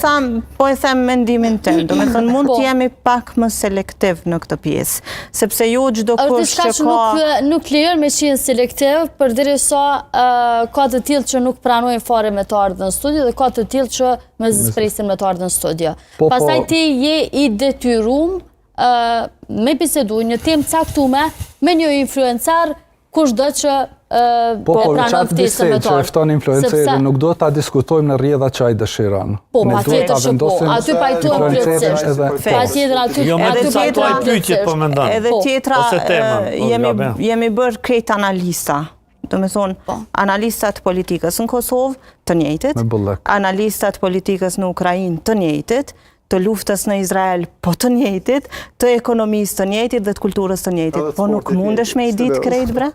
Tham, po e them mendimin tim, do me thënë mund Po. të jemi pak më selektiv në këtë pjesë, sepse jo çdo Është kush diçka që që ka nuk, nuk lejon me qenë selektiv, përderisa ë, ka të tillë që nuk pranojnë fare me të ardhë në studio dhe ka të tillë që me presin me të ardhë në studio. Po, po. Pastaj ti je i detyrum ë, me bisedu një temë caktume me një influencer kush do që ë, Po, e po, pranon qatë ftesën me bisedë të që e ardhë. fton influencerin, Sepse- nuk do ta diskutojmë në rrjedha që ai dëshiron. Po, Ne pa duhet ta tjetër që po, vendosim aty pajtohem influencerin plotësisht. edhe- Po. Patjetër aty Jo, me aty Edhe të pajtohem caktuaj pyetjet po plotësisht. mendon. Edhe Po. tjetra, Ose temën, e, po, jemi, gabim. jemi bërë krejt analista. Do me thonë, Po. analistat politikës në Kosovë, të njëjtit, Me bollëk. analistat politikës në Ukrainë, të njëjtit, të luftës në Izrael, po të njëjtit, të ekonomisë të njëjtit dhe të kulturës të njëjtit. Edhe Po nuk sportit mundesh me i njëjtit, ditë sidomos. krejt, bre?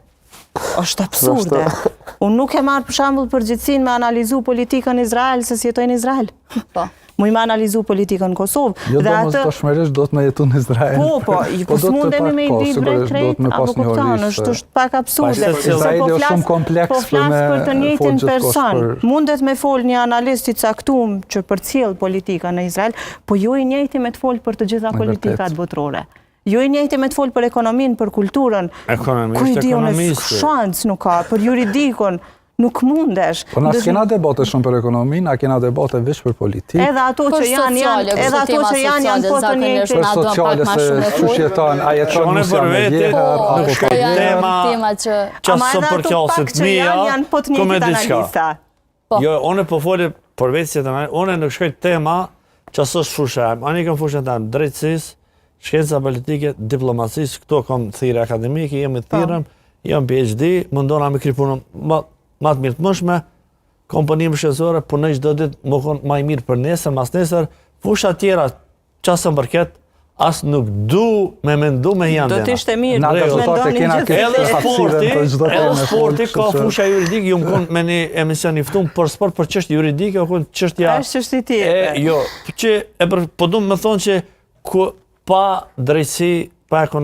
Është absurde. Unë nuk e marr për shembull përgjegjësinë me analizu politikën në Izrael se si jetoj në Izrael. Po. Muj me analizu politikën në Kosovë. Jo dhe do mos dëshmërisht do të me jetu në Izrael. Po, po, i- po do të s'mundemi pak, me i po, ditë bre sigurisht, do krejt, të me apo pas një kupton, horisë, është është pak absurde. Pa, se Se Izraeli po është flas- shumë kompleks Po për flas me për të fol njëjtin gjithkohës person. për- Mundet me fol një analist i caktuar që përcjell politika në Izrael, po jo i njëjti me të fol për të gjitha Në politikat vërtet. botërore. Jo i njëjti me të fol për ekonominë, për kulturën. Ekonomi, Ku i është di unë, ekonomisti. shans nuk ka, për juridikun, nuk mundesh. Po na Ndërsa- s'kena debate shumë për ekonominë, na kena debate veç për politikë. Edhe ato Për që janë janë, sociale, edhe kështu ato tema që janë janë sociale, po të zakonisht njëjtit. Për na duan pak sociale ma se shumë me qysh fol. jeton, a jeton Shone nusja për me vete, vjeher, Po, apo nuk pa shkoj janë vjeher. tema tema që Që Ama së edhe ato përkjasit pak që mija, janë, janë po të ku me njëjtit diçka. analista. Po. Jo, unë po foli për vetë si të unë nuk shkoj tema që s'është fusha jem. Unë i kam fushën tem drejtësisë, shkenca politike, diplomacisë, këto kam thirrje akademike, jemi thirrëm, jam PhD, mundona me kry punën më më të mirë të mundshme, kam punime shkencore, punoj çdo ditë, më kon më i mirë për nesër, mas nesër, fusha tjera që s'më përket, as nuk du me mendu me janë Do të ishte mirë, Na do të gazetarët e mendonin kena gjithë. këtë Edhe hapësirën sporti, për çdo edhe temë me fol, sporti kështu ka që- fusha juridike, ju më kon me një emision i ftum për sport, për çështje juridike, o kon çështja Është çështje e tjetër. jo, që e për, po du me thonë që ku pa drejtësi, pa ekonomi